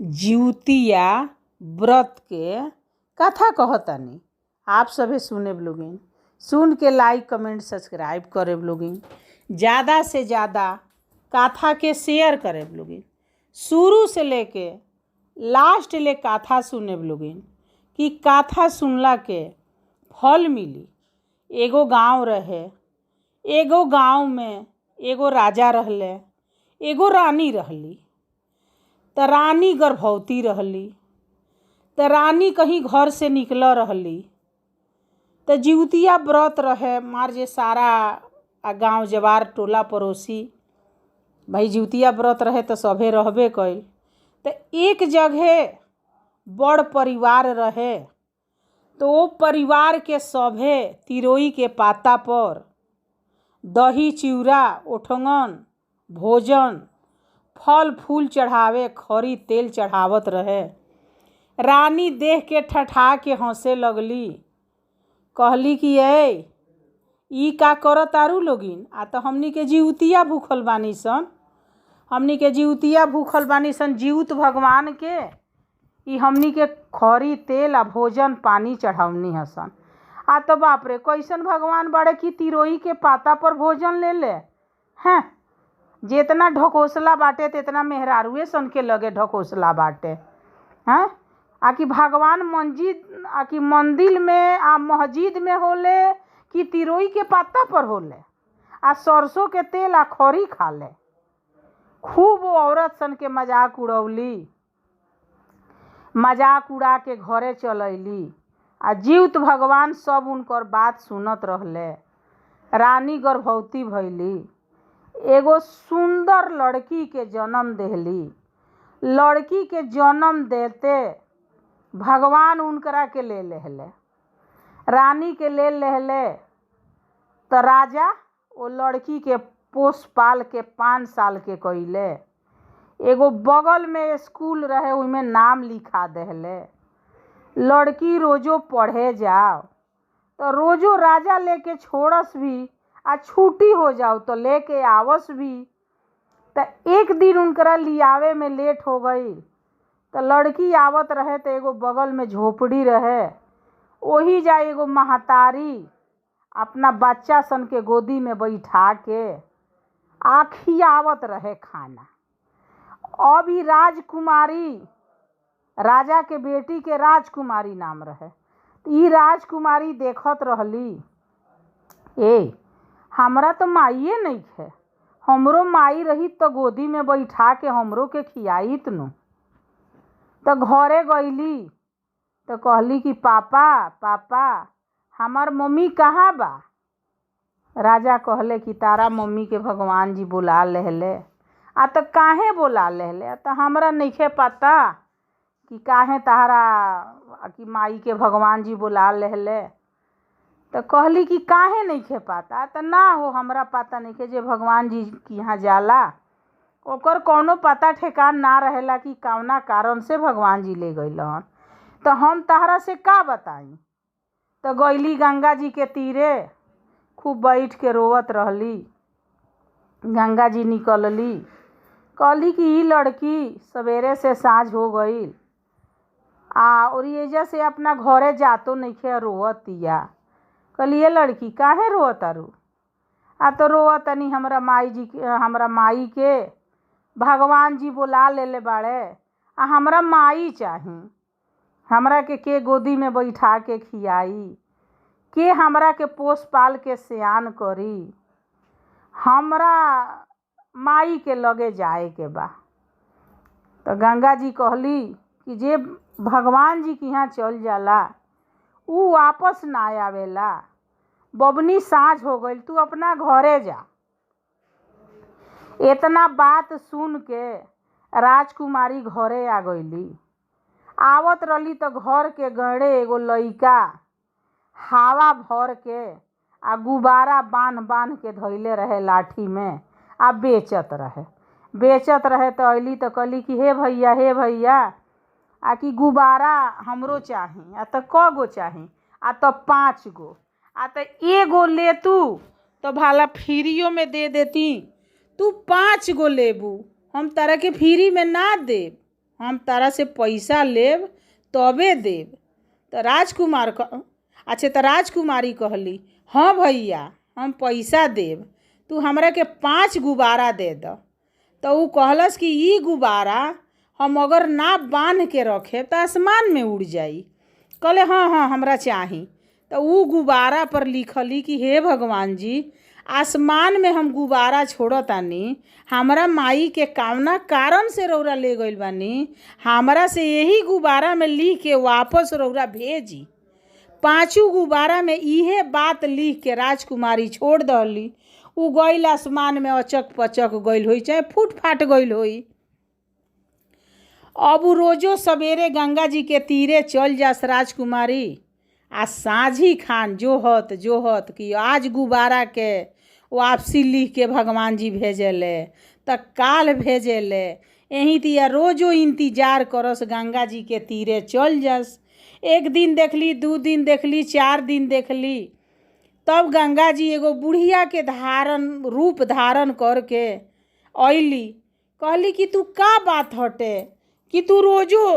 जिउतिया व्रत के कथा कहतानी। आप सभे सुनेब लोगिन, सुन के लाइक कमेंट सब्सक्राइब करेब लोगिन, ज़्यादा से ज़्यादा कथा के शेयर करेब लोगिन। शुरू से लेके लास्ट ले कथा सुनेब लोगिन कि कथा सुनला के फल मिली। एगो गांव रहे, एगो गांव में एगो राजा रहले, एगो रानी रहली। त रानी गर्भवती रहली। त रानी कहीं घर से निकल रहली त जिउतिया व्रत रहे। मार जे सारा गांव जवार टोला पड़ोसी भाई जिउतिया व्रत रहे त सभे रहबे कइल। त एक जगह बड़ परिवार रहे तो वो परिवार के सभे तिरोई के पाता पर दही चिउरा ओठंगन भोजन फल फूल चढ़ावे खरी तेल चढ़ावत रहे। रानी देख के ठठा के हंसे लगली, कहली कि ए ई का करत तारू लोगिन, आ त हमनी के जिउतिया भूखल बानी सन, हमनी के जिउतिया भूखल बानी सन, जिउत भगवान के ई हमनी के खरी तेल आ भोजन पानी चढ़ावनी हसन। आ त बाप रे कैसन भगवान बाड़े कि तिरोई के पाता पर भोजन ले ले हैं। जेतना ढकोसला बाटे तेतना मेहरारुए सन के लगे ढकोसला बाटे हैं। आ कि भगवान मस्जिद आ कि मंदिर में आ मस्जिद में होले कि तिरोई के पाता पर होले, आ सरसों के तेल आ खरी खा ले। खूब वो औरत सन के मजाक उड़ौली, मजाक उड़ा के घरे चलैली। आ जीवत भगवान सब उनकर बात सुनत रहले। रानी गर्भवती भइली, एगो सुंदर लड़की के जन्म देहली। लड़की के जन्म देते भगवान उनकरा के ले लेहले, रानी के ले लेहले। त राजा वो लड़की के पोस पाल के 5 साल के कइले। एगो बगल में स्कूल रहे ओहिमे नाम लिखा देहले। लड़की रोजो पढ़े जाओ तो रोजो राजा लेके छोड़स भी, आ छुट्टी हो जाओ तो लेके आवस भी। त एक दिन उनकरा लियावे में लेट हो गई। त लड़की आवत रहे तो एगो बगल में झोपड़ी रहे, ओही जा एगो महतारी अपना बच्चा सन के गोदी में बैठा के आ खियावत रहे खाना। अब ई राजकुमारी, राजा के बेटी के राजकुमारी नाम रहे, ई राजकुमारी देखत रहली, ए हमरा तो माइये नइखे, हमरो माई रही तो गोदी में बैठा के हमरो के खियाइत नु। त घरे गईली तो कहली कि पापा पापा हमार मम्मी कहाँ बा। राजा कहले कि तारा मम्मी के भगवान जी बुला लेहले। आ त काहे बोला लेहले? आ त हमरा नइखे पता कि काहे तारा कि माई के भगवान जी बुला लेहले। त कहली कि काहे नइखे पता? त ना हो हमरा पता नइखे, जे भगवान जी के यहाँ जाला ओकर कौनो पता ठेकान ना रहेला कि कौना कारण से भगवान जी ले गइलन, त हम तहरा से का बताई। त गईली गंगा जी के तीरे, खूब बैठ के रोवत रहली। गंगा जी निकलली, कहली कि ई लड़की सवेरे से साँझ हो गईल आ और एजा से अपना घरे जातो नइखे, रोवतिया। कहली ये लड़की काहे रोवतारू? आ तो रोवतनी हमरा माई जी के, हमरा माई के भगवान जी बोला लेले बाड़े, आ हमरा माई चाही, हमरा के गोदी में बैठा के खियाई, के हमरा के पोस पाल के सियान करी, हमरा माई के लगे जाए के बा। तो गंगा जी कहली कि जे भगवान जी के यहाँ चल जाला ऊ वापस ना आवेला, बबनी साँझ हो गईल, तू अपना घरे जा। इतना बात सुन के राजकुमारी घरे आ गईली। आवत रहली तो घर के गड़े एगो लइका हवा भर के आ गुब्बारा बांध बांध के धइले रहे लाठी में आ बेचत रहे। बेचत रहे तो अइली तो कहली कि हे भैया हे भैया, आ कि गुब्बारा हमरो चाही। आ त क गो चाही? आ त 5 गो। आ त एगो ले तू तो भाला फ्रीओ में दे देती, तू 5 गो लेबू, हम तारा के फ्री में ना देब। हम तारा से पैसा लेब तबे देब। तो राजकुमार अच्छा, तो राजकुमारी कहली, हाँ भैया हम पैसा देब, तू हमरा के 5 गुब्बारा दे द। तो ऊ कहलस कि ई गुब्बारा हम अगर ना बांध के रखे तो आसमान में उड़ जाई। कहले हाँ हाँ हमरा चाही। तो ऊ गुब्बारा पर लिखली कि हे भगवान जी, आसमान में हम गुब्बारा छोड़तानी, हमरा माई के कावना कारण से रौरा ले गइल बानी, हमरा से यही गुब्बारा में लिख के वापस रौरा भेजी। 5 गुब्बारा में इहे बात लिख के राजकुमारी छोड़ दहली। ऊ गइल आसमान में अचक पचक गइल होई, चाहे फूट फाट गइल होई। अब ऊ रोजो सवेरे गंगा जी के तीरे चल जास राजकुमारी, आ साँझी खान जोहत जोहत कि आज गुब्बारा के वापसी लिख के भगवान जी भेजेले त काल भेजेले। यही तिया रोजो इंतजार करस, गंगा जी के तीरे चल जास। एक दिन देखली, 2 दिन देखली, 4 दिन देखली, तब गंगा जी एगो बुढ़िया के धारण रूप धारण करके अइली। कहली कि तू का बात हटे कि तू रोजो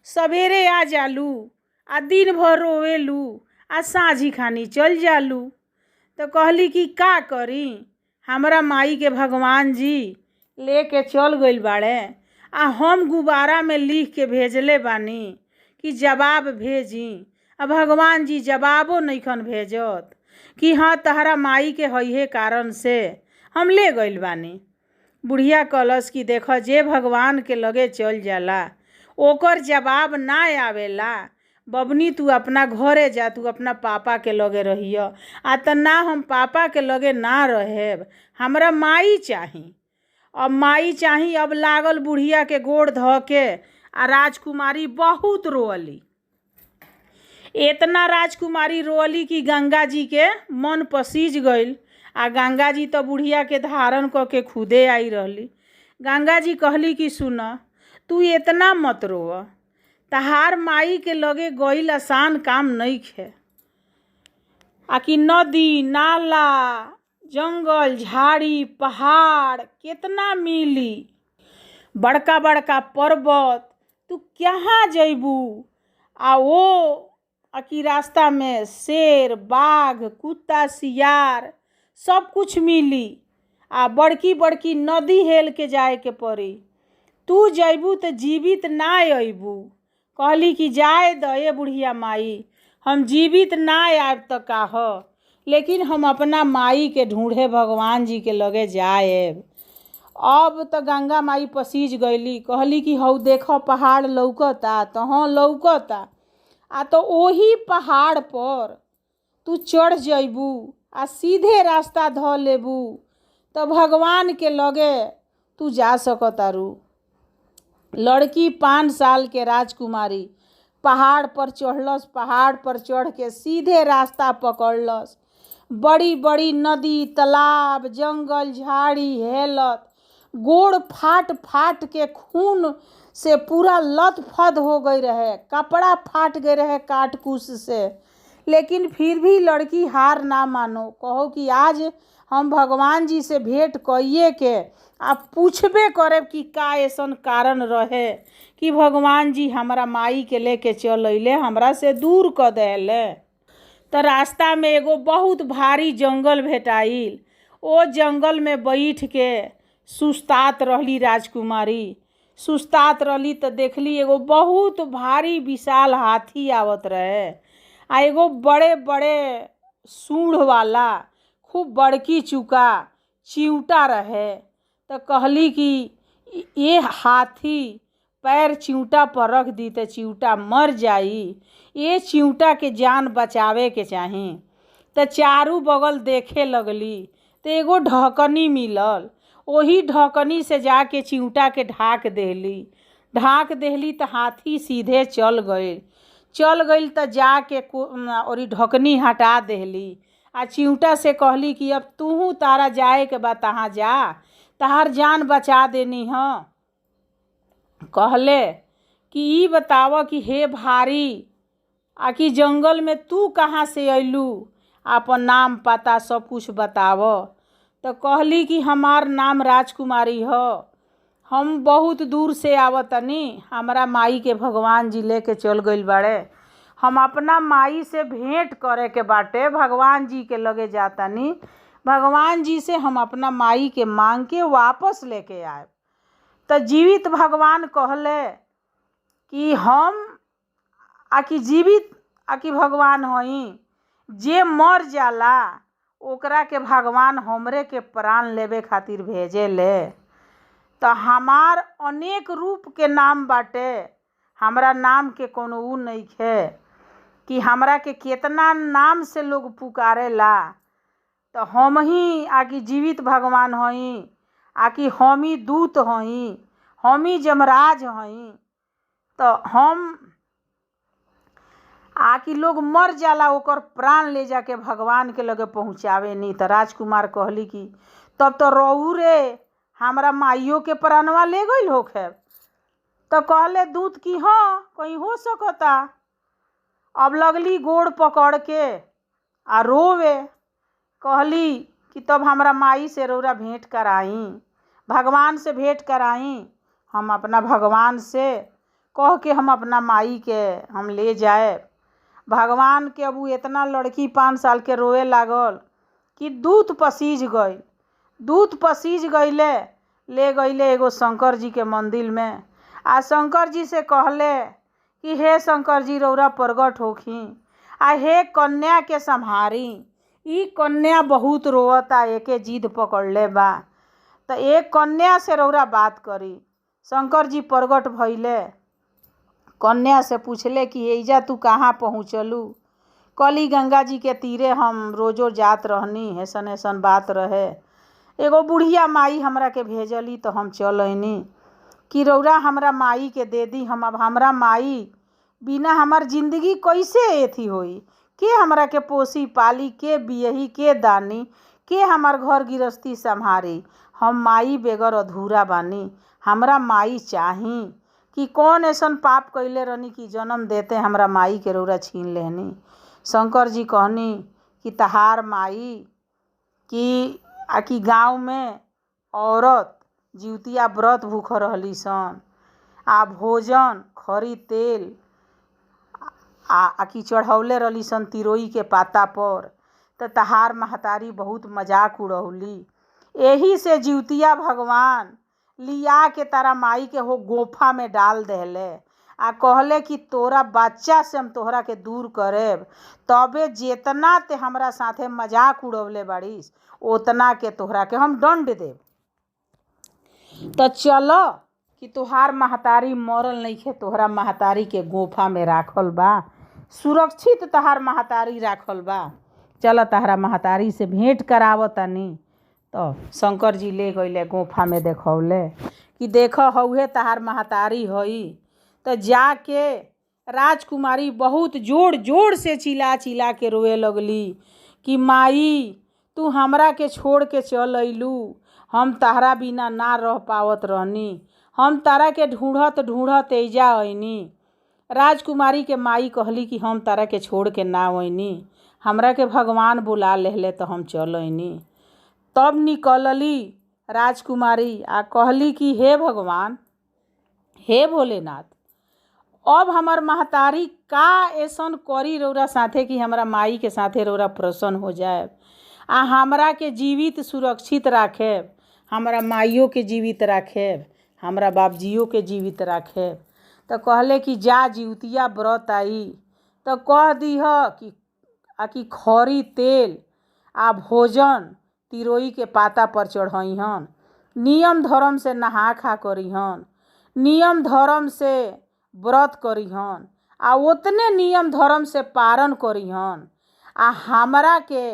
सवेरे आ जालू आ दिन भर रोवेलू आ साँझी खानी चल जालू। तो कहली कि का करी, हमरा माई के भगवान जी लेके चल गइल बाड़े आ हम गुब्बारा में लिख के भेजले बानी कि जवाब भेजी, आ भगवान जी जवाबो नइखन भेजत कि हाँ तहरा माई के हइहे कारण से हम ले गइल बानी। बुढ़िया कहलस कि देख, जे भगवान के लगे चल जाला ओकर जवाब ना आवेला। बबनी तू अपना घरे जा, तू अपना पापा के लगे रहिय। आ त ना हम पापा के लगे ना रहेब, हमरा माई चाही। अब माई चाही। अब लागल बुढ़िया के गोड़ धऽ के आ राजकुमारी बहुत रोअली। इतना राजकुमारी रोअली कि गंगा जी के मन पसीज गइल। आ गंगा जी तो बुढ़िया के धारण कऽ के खुदे आई रहली। गंगा जी कहली कि सुन, तू इतना मत रोअ, तहार माई के लगे गइल आसान काम नइखे। आ कि नदी नाला जंगल झाड़ी पहाड़ केतना मिली, बड़का बड़का पर्वत, तू कहाँ जइबू। आ वो आ कि रास्ता में शेर बाघ कुत्ता सियार सब कुछ मिली, आ बड़की बड़की नदी हेल के जाए के पड़ी। तू जइबू तो जीवित ना अइबू। कहली कि जाए दे बुढ़िया माई, हम जीवित ना आयब त काह, लेकिन हम अपना माई के ढूँढे भगवान जी के लगे जाएब। अब त गंगा माई पसीज गईली। कहली कि हौ देख पहाड़ लौकता, तो हाँ लौकता, आ तो ओही पहाड़ पर तू चढ़ जइबू आ सीधे रास्ता धऽ लेबू तो भगवान के लगे तू जा सकतारू। लड़की 5 साल के राजकुमारी पहाड़ पर चढ़लस। पहाड़ पर चढ़ के सीधे रास्ता पकड़लस। बड़ी बड़ी नदी तालाब जंगल झाड़ी हेलत, गोड़ फाट फाट के खून से पूरा लत फद हो गई रहे, कपड़ा फाट गए रहे काट कूस से। लेकिन फिर भी लड़की हार ना मानो, कहो कि आज हम भगवान जी से भेंट कइए के आ पूछबे करब कि का ऐसन कारण रहे कि भगवान जी हमरा माई के लेके चल अइले, हमरा से दूर क देले। तो रास्ता में एगो बहुत भारी जंगल भेटाइल। ओ जंगल में बैठ के सुस्तात रहली राजकुमारी। सुस्तात रहली तो देखली एगो बहुत भारी विशाल हाथी आवत रहे आ एगो बड़े बड़े सूँढ़ वाला खूब बड़की चुका चिऊटा रहे। तो कहली कि ये हाथी पैर चिऊटा पर रख दी तो चिऊटा मर जाई, ये चिऊटा के जान बचावे के चाही। तो चारू बगल देखे लगली तो एगो ढकनी मिलल, ओही ढकनी से जाके चिऊटा के ढाक देहली। ढाक देहली तो हाथी सीधे चल गइल। चल गइल तो जाके और ढकनी हटा देहली आ चिऊटा से कहली कि अब तूहू तारा जाए के बा तहाँ जा, तहार जान बचा देनी हाँ। कहले कि ई बताव कि हे भारी आ कि जंगल में तू कहाँ से अइलू, अपन नाम पता सब कुछ बताव। तो कहली कि हमार नाम राजकुमारी ह, हम बहुत दूर से आवतनी, हमरा माई के भगवान जी लेके चल गइल बाड़े, हम अपना माई से भेंट करे के बाटे, भगवान जी के लगे जातानी, भगवान जी से हम अपना माई के मांग के वापस लेके आए। तो जीवित भगवान कहले कि हम आकि जीवित आकि भगवान हई, जे मर जाला ओकरा के भगवान हमरे के प्राण लेवे खातिर भेजे ले। तो हमार अनेक रूप के नाम बाटे, हमरा नाम के कोनो ऊ नइखे कि हमरा के केतना नाम से लोग पुकारेला। तो हम ही आकि जीवित भगवान हई, आकि हम ही दूत हई, हम ही जमराज हई। तो हम आकि लोग मर जाला ओकर प्राण ले जाके भगवान के लगे पहुँचावे नी। तो राजकुमार कहली कि तब तो रहू रे हमरा माइयों के प्राणवा ले गइल होखे। तो कहले दूत कि हाँ कहीं हो सकता। अब लगली गोड़ पकड़ के आ रोवे, कहली कि तब हमरा माई से रौरा भेंट कराई, भगवान से भेंट कराई, हम अपना भगवान से कह के हम अपना माई के हम ले जाए। भगवान के अब उ इतना लड़की 5 साल के रोए लागल कि दूत पसीज गइल। दूत पसीज गइले, ले गइले एगो शंकर जी के मंदिर में आ शंकर जी से कहले कि हे शंकर जी रौरा प्रगट होखी आ हे कन्या के सम्हारी, ई कन्या बहुत रोवता, एके जिद पकड़ले बा, तो एक कन्या से रौरा बात करी। शंकर जी प्रगट भइले, कन्या से पूछले कि एइजा तू कहाँ पहुँचलू? कहली गंगा जी के तीरे हम रोजो जात रहनी, ऐसन ऐसन बात रहे, एगो बुढ़िया माई हमरा के भेजली तो हम चल अइनी कि रौरा हमरा माई के दे दी, हम अब हमरा माई बिना हमार जिंदगी कैसे एथी होई, के हमरा के पोसी पाली, के बियही, के दानी, के हमार घर गृहस्थी सम्हारी, हम माई बेगर अधूरा बानी, हमरा माई चाही कि कौन ऐसन पाप कैले रहनी कि जन्म देते हमरा माई के रौरा छीन लेहनी। शंकर जी कहनी कि तहार माई कि आकि गाँव में औरत जिउतिया व्रत भूख रहली सन आ भोजन खरी तेल आ आकि चढ़ौले रहली सन तिरोई के पाता पर, तो तहार महतारी बहुत मजाक उड़ौली, एही से जिउतिया भगवान लिया के तारा माई के हो गोफा में डाल देहले आ कहले कि तोरा बच्चा से हम तोहरा के दूर करेब, तबे जेतना ते हमरा साथे मजाक उड़ौले बाड़ीस ओतना के तोहरा के हम दंड देब। तो चल कि तोहार महतारी मरल नइखे, तोहरा महतारी के गोफा में राखल बा, सुरक्षित तहार महतारी राखल बा, चल तहरा महतारी से भेंट करावतानी। तो शंकर जी ले गइले गोफा में देखौले कि देख हउहे तहार महतारी हई। तो जाके राजकुमारी बहुत जोर जोर से चिल्ला चिल्ला के रोए लगली कि माई तू हमरा के छोड़ के चल अइलू, हम तहरा बिना ना रह पावत रहनी, हम तारा के ढूँढत ढूँढत एइजा अइनी। राजकुमारी के माई कहली कि हम तारा के छोड़ के ना अइनी, हमरा के भगवान बुला लेहले तो हम चल अइनी। तब निकलली राजकुमारी आ कहली कि हे भगवान, हे भोलेनाथ, अब हमर महतारी का ऐसन करी रौरा साथे कि हमरा माई के साथे रौरा प्रसन्न हो जाए आ हमरा के जीवित सुरक्षित राखेब, हमरा माइयों के जीवित राखेब, हमरा बाबजियों के जीवित राखेब। तो कहले कि जा जिउतिया व्रत आई तो कह दीह कि आकि खरी तेल आ भोजन तिरोई के पाता पर चढ़इहन, नियम धर्म से नहा खा करिहन, नियम धर्म से व्रत करिहन आ ओतने नियम धर्म से पारण करिहन आ हमरा के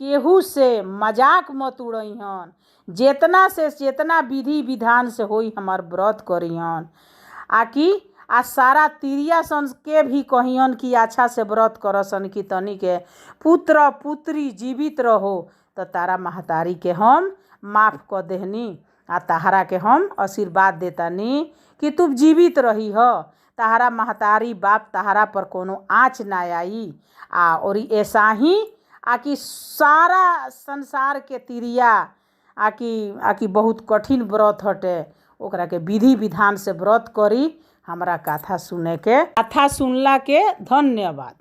केहू से मजाक मत उड़इहन, जेतना से जेतना विधि विधान से होई हमार व्रत करिहन आकि आ सारा तिरिया सन के भी कहिहन कि अच्छा से व्रत करसन कि तनी के पुत्र पुत्री जीवित रहो, तो तारा महतारी के हम माफ़ क देहनी आ तहरा के हम आशीर्वाद देतानी कि तू जीवित रही ह, तहरा महतारी बाप तहरा पर कोनो आँच ना आई आ और ऐसा ही आकि सारा संसार के तिरिया आकि आकि बहुत कठिन व्रत हटे, ओकरा के विधि विधान से व्रत करी। हमरा कथा सुने के, कथा सुनला के धन्यवाद।